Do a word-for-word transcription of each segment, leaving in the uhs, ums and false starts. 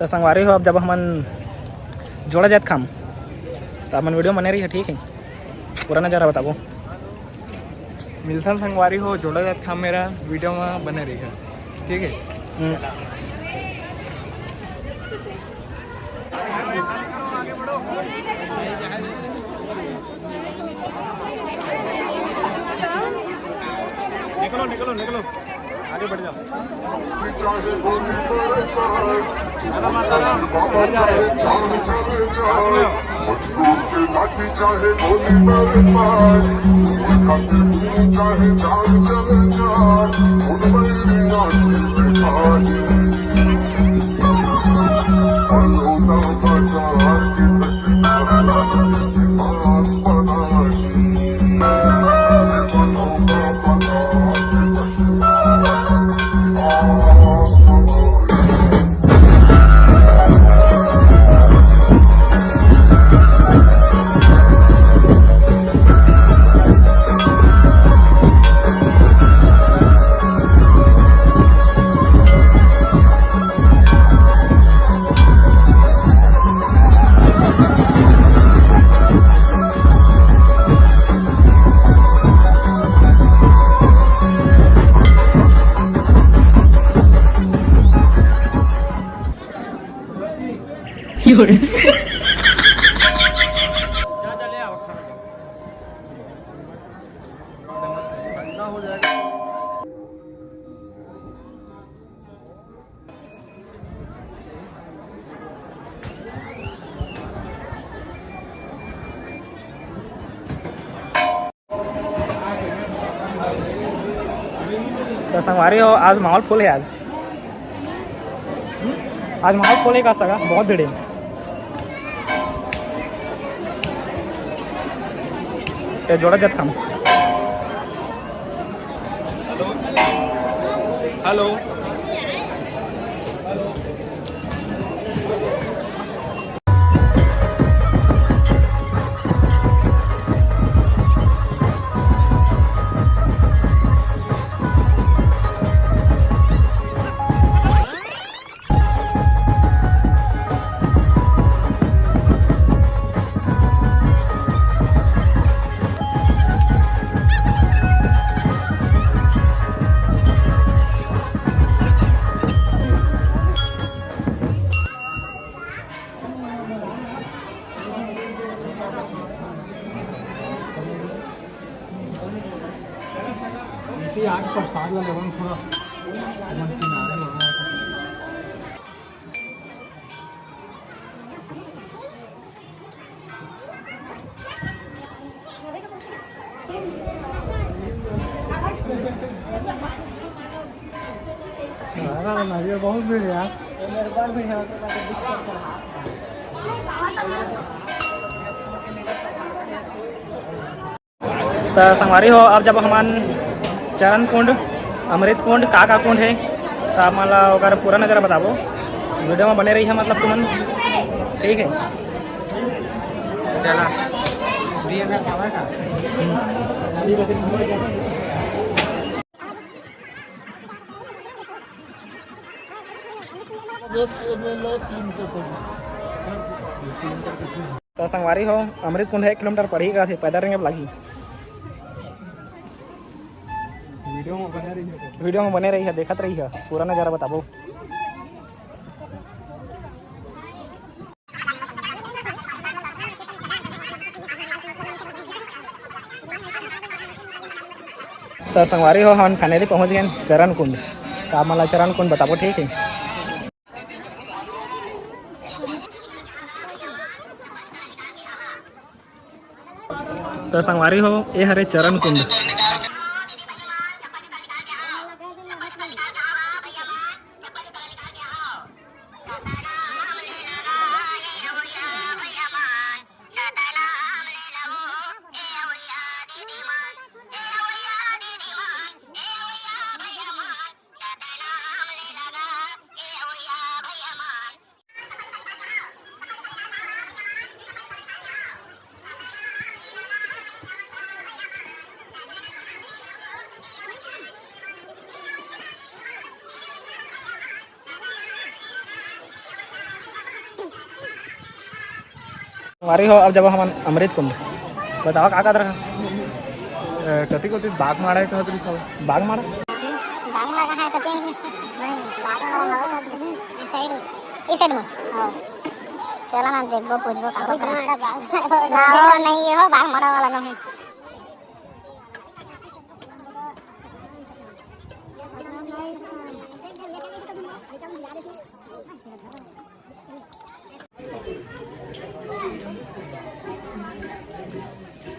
त संगवारी हो, अब जब हमन जोड़ा जात खाम, त हमन वीडियो बने रही है, ठीक है? पूरा नजारा बताबो। मिलथन संगवारी हो, जोड़ा जात खाम मेरा वीडियो में बने रही है, ठीक है? हम्म। निकलो, निकलो, निकलो, आगे बढ़ जाओ। त संगवारी हो, आज माहौल फुल है। आज, आज माहौल फुल है का सगा, बहुत भीड़ है। ते जोड़ा जत खाम। हेलो। इनकी आग प्रसाद ला लगन थोड़ा नमकीन आ रहा है। बहुत भीड़ है यार। त संगवारी हो, अब जब हमन चरण कुंड, अमृत कुंड, का का कुंड है, त आप मन ला ओकर पूरा नजारा बताबो। वीडियो में बने रही है, मतलब तुमन, ठीक है? चला। त संगवारी हो, अमृत कुंड एक किलोमीटर पड़ही का थे, पैदल रेंगे लागही। वीडियो में बने रही है, देखत रही है, पूरा नजारा बताबो। त संगवारी हो, हमन finally पहुंच गए चरण कुंड। त आप मन ला चरण कुंड बताबो, ठीक है? त संगवारी हो, ए हरे चरण कुंड। संगवारी हो, अब जब हमन अमृत कुंड, बताओ का कहत रहा? अ, कति कति बाघ माड़ा है कहत रही सब। बाघ माड़ा? बाघ माड़ा है कति? बाघ माड़ा है, इस साइड, इस साइड में। हाँ। चला ना, देखबो, पूछबो का कहत रहा। बाघ माड़ा, बाघ माड़ा। ना हो, नहीं हो, बाघ माड़ा वाला नहीं।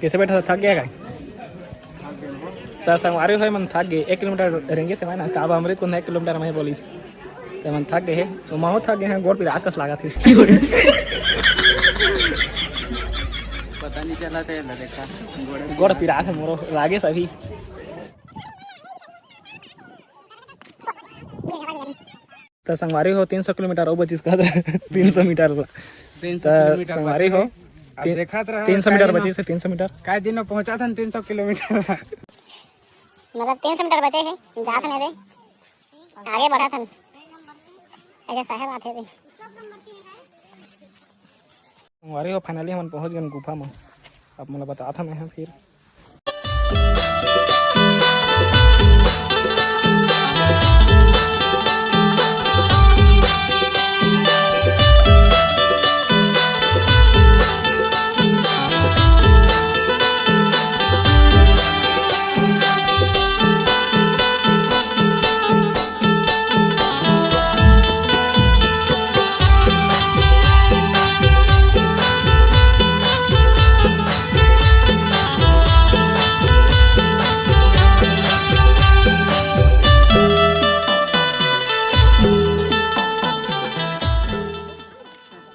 कैसे बैठा था, थक गया का? त संगवारी हो, मन थक गए, एक किलोमीटर रेंगे से ना, त अब अमृत कुंड एक किलोमीटर में बोलिस, त मन थक गए हे, तो महू थक गए हैं, गोड़ पिरात कस लागत हे। पता नहीं चला था, ये देखा, गोड़ पिरात है मोरो, रागेश अभी। त संगवारी हो, तीन सौ किलोमीटर अउ बचिस कहत रहे, तीन सौ मीटर ला। तीन सौ त किलोमीटर संगवारी बचे हो, हे। अब तीन, देखत रहे, तीन सौ मीटर बचिस हे, तीन सौ मीटर। काय दिन में पहुंचा था तीन सौ किलोमीटर। मतलब तीन सौ मीटर बचे हे, जात नहीं रे, आगे बढ़ा था। ऐसा साहब आते थे। संगवारी हो, finally हमन पहुंच गए गुफा में। अब मोला बतात हन मैं फिर।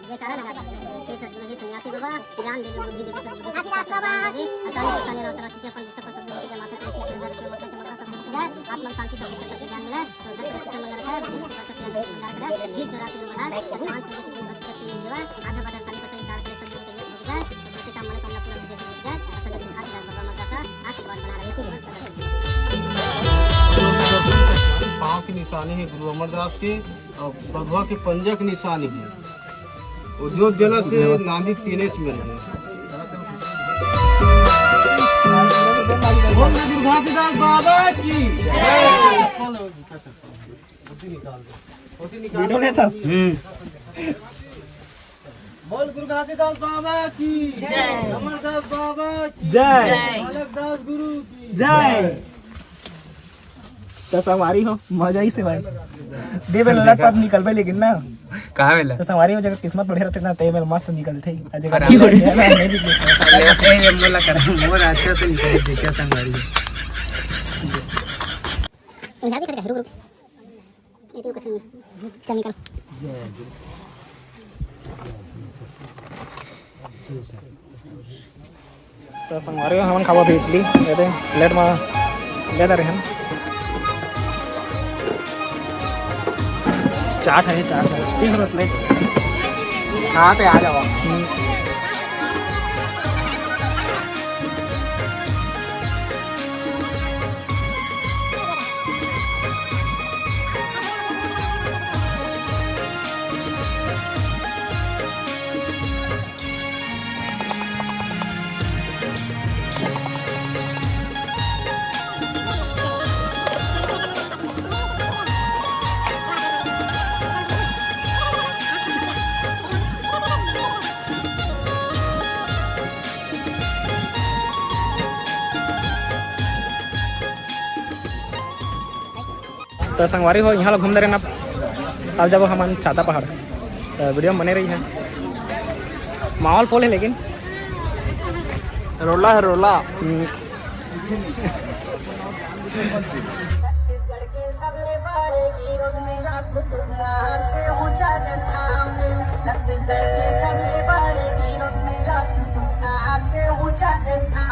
जयकारा लगा दे। हे सद्गुरु, हे सन्यासी बाबा, ज्ञान दे दे, बुद्धि दे दे, सद्बुद्धि दे दे, घासीदास बाबा। अकाली गुस्सा ने रौतरा खींचे, अपन गुस्सा को सद्बुद्धि के माथे पे रखे, अपने घर के लोगों से मतलब सब कुछ जाए, आत्मा को शांति, सब कुछ सत्य ज्ञान मिले, तो दस प्रतिशत मंगल रखे, भक्त के अंदर करे, ठीक जो रात में बढ़ा, भगवान को भी भक्त शक्ति मिले, आधा बदन खाली पसंद दार करे, सद्बुद्धि के लिए जाए, तो सबके काम मनोकामना पूरा हो जाए, और सभी हाथ बाबा माता का आशीर्वाद बना रहे। पाँव की निशानी है गुरु अमरदास के। अउ बघवा के पंजा के निशानी हे। वो जोत जलत हे, नांदी तीने च मेर हे। बोल गुरु घासीदास बाबा की। वीडियो लेता। हम्म। बोल गुरु घासीदास बाबा की जय। अमरदास बाबा की जय। बालक दास गुरु की जय। त संगवारी हो, मजा ही से भाई। दे बेल लट पाप निकलबे लेकिन ना। कहाँ बेला? त संगवारी हो, जगह किस्मत बढ़िया रहते ना, ते बेल मस्त निकलते ही। अजय अरे का अरे। नहीं निकलते। ए, ये मोला कर, मोर अच्छा से निकल दे, क्या संगवारी? यहाँ भी खड़े हैं, रुक, रुक। ये तो कुछ नहीं। चल निकल। त संगवारी हो, हमन खाबो अभी इडली, ये दे, प्लेट में ले दे रहे हैं। चाट है, चाट है, तीस रुपये प्लेट। हाँ, तो आ जाओ। हम्म। त संगवारी हो, यहाँ ला घूम दे रहे ना, अब जब हमन चांदा पहाड़, त वीडियो में बने रही है। माहौल फुल है लेकिन रोला है, रोला। हम्म। छत्तीसगढ़ के सबले बड़े गिरोध में लाख तुमना से ऊंचा जगह। छत्तीसगढ़ के सबले बड़े गिरोध में लाख तुमना से ऊंचा जगह।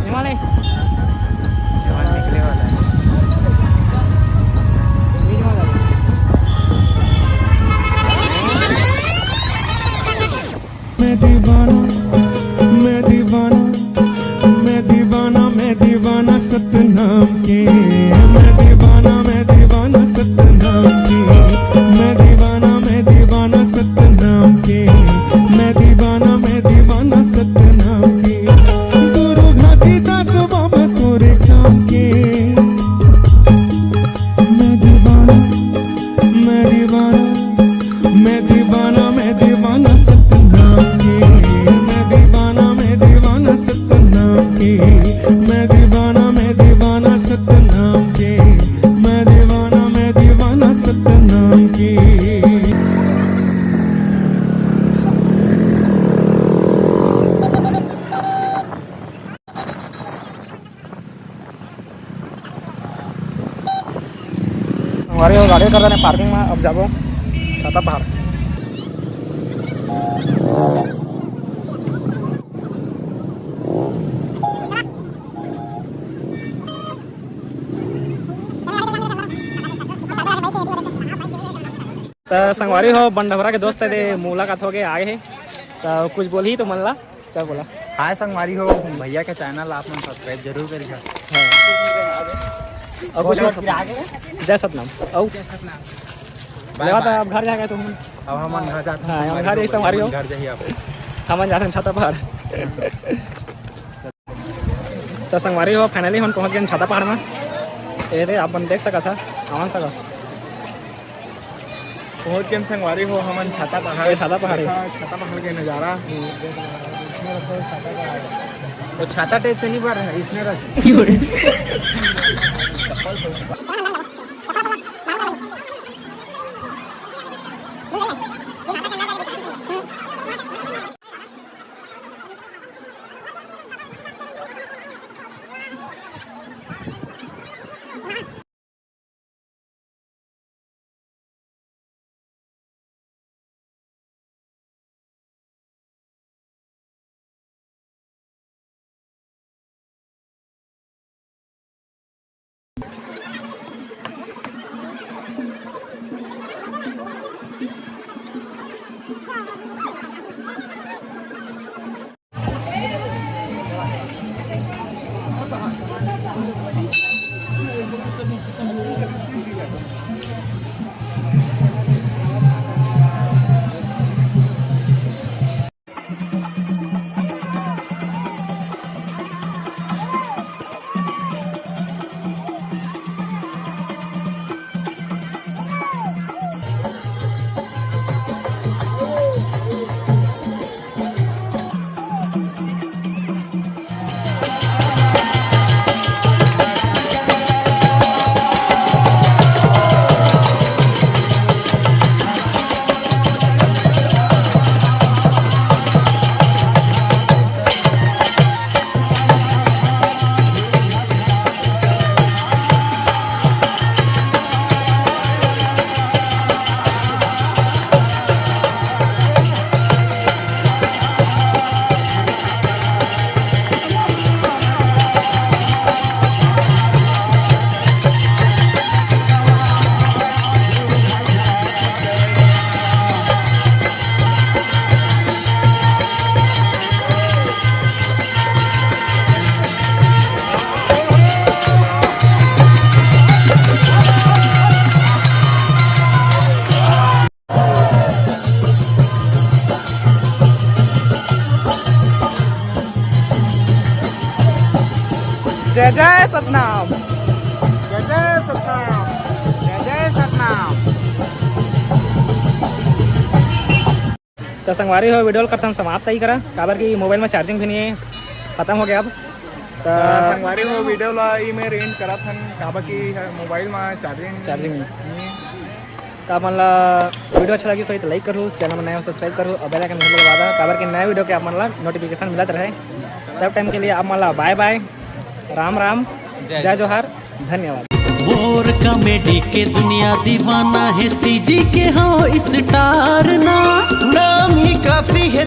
हिमालय। हिमालय निकले वाला है। गाड़ी कर रहे पार्किंग में, अब जाबो छाता पहाड़। त संगवारी हो, बंडभरा के दोस्त हे, मुलाकात हो गए, आए हे, त कुछ बोलही तो मन ला। चल बोला। हाय संगवारी हो, भैया के चैनल आप मन सब्सक्राइब जरूर करिहा। हाँ। और कुछ बोलो मत कि आगे। जय सतनाम। और जय सतनाम। बाय लेवा बाय। त अब घर जाके तुम। अब हमन घर जाथन हाँ, हम संगवारी घर हो, जइसे हमारी हो। घर जाही आप। हमन जाथन छाता पहाड़। त संगवारी हो, finally हमन पहुंच गए छाता पहाड़ में। ये दे, आप मन देख सकत हा, हमन सकत। पहुंच गए संगवारी हो, हमन छाता पहाड़। ये छाता पहाड़ है। देखा, छाता पहाड़ के नजारा। वो छाता टाइप से नहीं बढ़ रहा है, इसमें रख। जय जय सतनाम। जय जय सतनाम। जय जय सतनाम। त संगवारी हो, वीडियो ल करथन समाप्त ही करा, काबर कि मोबाइल में चार्जिंग भी नहीं है, खत्म हो गया अब। त त संगवारी हो, वीडियो ला ई मेर एंड करत हन, काबर कि मोबाइल में चार्जिंग चार्जिंग नहीं। नहीं। त आप मन ला वीडियो अच्छा लगिस होही त लाइक करहू, चैनल में नया हो सब्सक्राइब करहू और बेल आइकन घलो दबा दा, काबर कि नया वीडियो के आप मन ला नोटिफिकेशन मिलत रहे। तब टाइम के लिए आप मन ला बाय बाय, राम राम, जय जय जोहार, धन्यवाद। मोर कॉमेडी के दुनिया दीवाना है, सीजी के हो स्टार ना। नाम ही काफी है